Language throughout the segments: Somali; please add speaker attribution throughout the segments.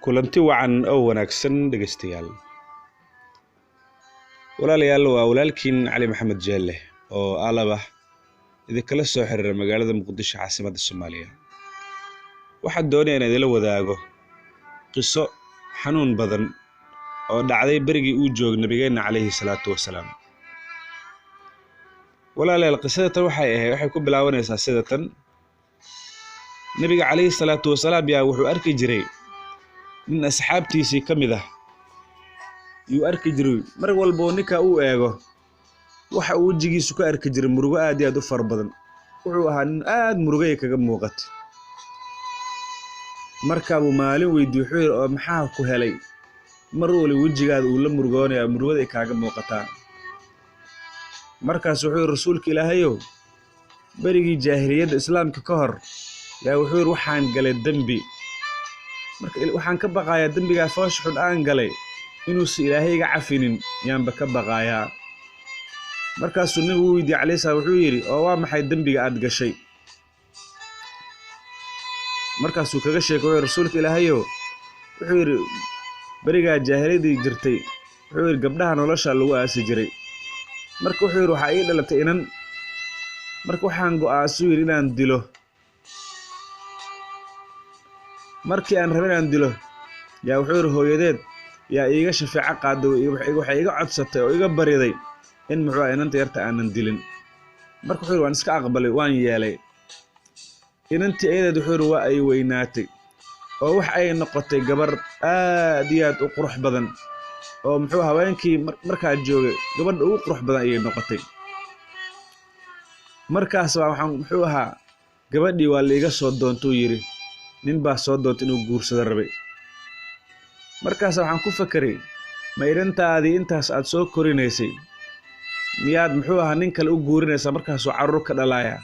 Speaker 1: Kulanti wacan oo wanaagsan dhegeystayaal. Walaalayaal, waa walaalkiin Cali Maxamed Jeelle oo alaba idinkala soo xiriira magaalada Muqdisho, caasimadda Soomaaliya. Waxaan doonayaa inaan idinla wadaago qiso xanuun badan oo dhacday berigii uu joogay Nabigeenna calayhi salaatu wasalaam. Walaalayaal, qisada tan waxay ahayd, waxay ku bilaabanaysaa sida tan. Nabiga calayhi salaatu wasalaam yaa wuxuu arki jiray nin asxaabtiisii ka mid ah yuu arki jiray. Mar walba oo ninka uu eego, waxa uu wejigiisu ka arki jiray murugo aad iyo aad u fara badan. Wuxuu ahaa nin aad murugay kaga muuqatay. Markaabuu maalin weydiiyey, wuxuu yidhi: "Oo maxaa ku helay? Mar wali wejigaada uu la murugoonaya, murugada ay kaaga muuqataa." Markaas wuxuu yidhi: "Rasuulka Ilaahayow, berigii jaahiliyadda, Islaamka ka hor, yaa," wuxuu yidhi, "waxaan galay dembi. Marka waxaan ka baqayaa dembigaa foosha xun aan galay inuusan Ilaahay iga cafinin yaanba ka baqaayaa." Markaasuu Nabigu u weydiiyey calayhi salaam, wuxuu yidhi: "Oo waa maxay dembiga aad gashay?" Markaasuu kaga sheekay, wuxuu yidhi: "Rasuulka Ilaahayow," wuxuu yidhi, "berigaa jaahiliyadii jirtay," wuxuu yidhi, "gabdhaha nolosha lagu aasi jiray. Marka," wuxuu yidhi, "waxaa ii dhalatay inan. Marka waxaan go'aansan," yidhi, "inaan dilo. Markii aan rabay inaan dilo yaa," wuxuu yidhi, "hooyadeed yaa iiga shafeeco qaaday, waxay iga codsatay oo iga bariday in muxuu ah inanta yarta aanan dilin. Marka," wuxuu yidhi, "waan iska aqbalay, waan yeelay. Inantii ayadeed," wuxuu yidhi, "waa ay weynaatay oo wax ay noqotay gabar aad iyo aad u qurux badan, oo muxuu haweenkii markaa joogay gabadha ugu qurux badan ayay noqotay. Markaas baa waxaan muxuu ahaa gabadhii waa la iga soo doontuu," yidhi, "nin baa soo doontay inuu guursado rabay. Markaas waxaan ku fakeray, ma inantaadii intaas aad soo korinaysay miyaad muxuu ahaa nin kale u guurinaysaa markaasuu carruur ka dhalaaya?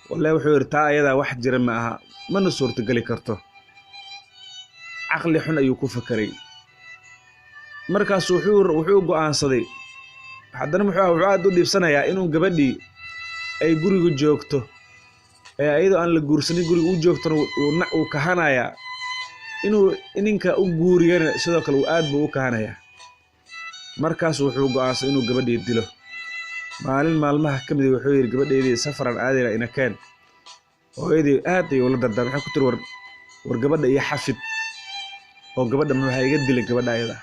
Speaker 1: Wallahi," wuxuu yidhi, "taa ayadaa wax jira ma aha, mana suurtogeli karto." Caqli xun ayuu ku fakeray. Markaasu wuxuu go'aansaday haddana muxuu aha wuxuu aad u dhiibsanayaa inuu gabadhii ay guriga joogto ee iyadoo aan la guursanin guriga u joogtona uu kahanayaa, inuu ninka u guuriyana sidoo kale uu aad buu u kahanayaa. Markaasu wuxuu go'aansaday inuu gabadhii dilo. Maalin maalmaha ka mid wuxuu yidhi: 'Gabadheydii, safaran aadayna, ina keen.' Hooyadii aad ayay ula dardaarmay, waxay ku tiri: War gabadha iyo xafid, oo gabadha muxuu iga dilay gabadha ayada.'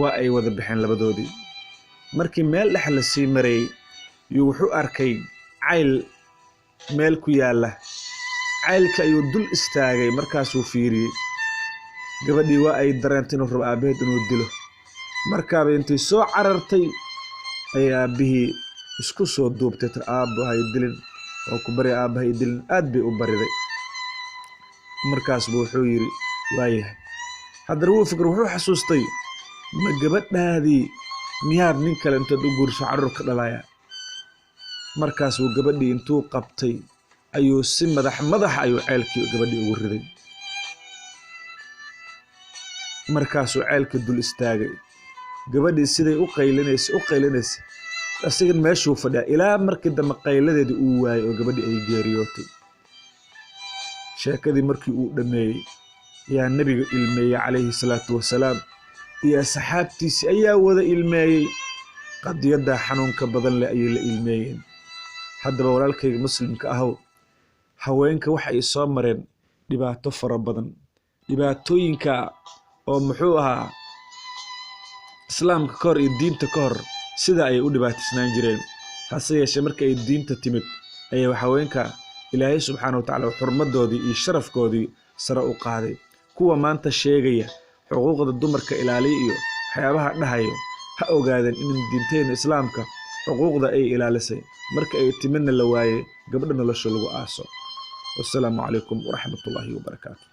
Speaker 1: Waa ay wada baxeen labadoodii. Markii meel dhex la sii marayay yuu wuxuu arkay cayl meel ku yaalla. Caylka ayuu dul istaagay, markaasuu fiiriyey. Gabadhii waa ay dareentay inuu rabo aabbaheed inuu dilo. Markaaba intay soo carartay ayay aabbihii isku soo duubtay, tir: 'Aabbo, hay dilin, oo ku barya, aabba, hay dilin.' Aad bay u bariday. Markaas buu wuxuu yidhi: 'Waayahay.' Haddana wuu fikir, wuxuu xasuustay: ma gabadhaadii miyaad nin kale intaad u guurso carruur ka dhalaya? Markaas buu gabadhii intuu qabtay ayuu si madax madax ayuu ceelkii gabadhii ugu riday. Markaasuu ceelkii dul istaagay. Gabadhii siday u qaylinaysay, u qaylinaysay, asigan meeshuu fadhiyaa, ilaa markii dambe qayladeedii uu waayay oo gabadhii ay geeriyootay. Sheekadii markii uu dhammeeyey yaa Nebiga ilmeeyey calayhi salaatu wasalaam, iyo asxaabtiisii ayaa wada ilmeeyey. Qadiyaddaa xanuunka badan leh ayay la ilmeeyeen. Haddaba walaalkayga muslimka ahow, haweenka waxa ay soo mareen dhibaato fara badan, dhibaatooyinka oo muxuu ahaa Islaamka ka hor iyo diinta ka hor sida ayay u dhibaataysnaan jireen. Hase yeeshee marka ay diinta timid ayay haweenka Ilaahay subxaana wa tacaala xurmadoodii iyo sharafkoodii sare u qaaday. Kuwa maanta sheegaya xuquuqda dumarka ilaaliya iyo waxyaabaha dhahayo ha ogaadeen in diinteena Islaamka xuquuqda ay ilaalisay, marka ay timidna la waayey gabadha nolosha lagu aaso. Wassalaamu calaykum waraxmatullaahi wabarakaatu.